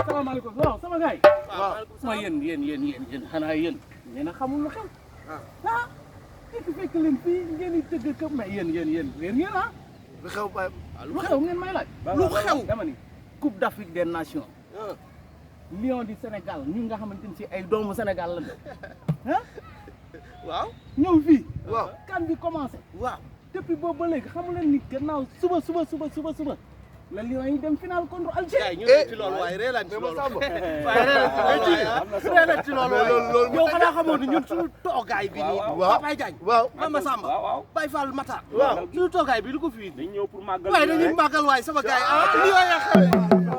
salaamaaleykum waaw sama gars yi. waaw mooy yéen xanaa yéen a xamul lu xew. ah fekk leen fii ngeen di tëgg këpp mais yéen ngeen ah. lu xew Baye. lu xew ngeen may laaj. lu xew dama ni Coupe d'Afrique des Nations. Lion du Sénégal ñun nga xamante ni si ay doomu Sénégal lañ ah. waaw ñëw fii. waaw kan bi commencé. waaw depuis boobu ba léegi xamu leen ni gannaaw suba la Lions yi dem final contre Algérie. ñu ci loolu waaye reelaan ci loolu waaye reelaan ci loolu yow xanaa xamoon ni ñun suñu toogaay bi nii Papaye Diagne waaw Mama Samba Baye Fall Mata waaw suñu toogaay bi lu ko fii dañ ñëw pour màggal waaye dañuy màggal waaye sama gars yi Lions ya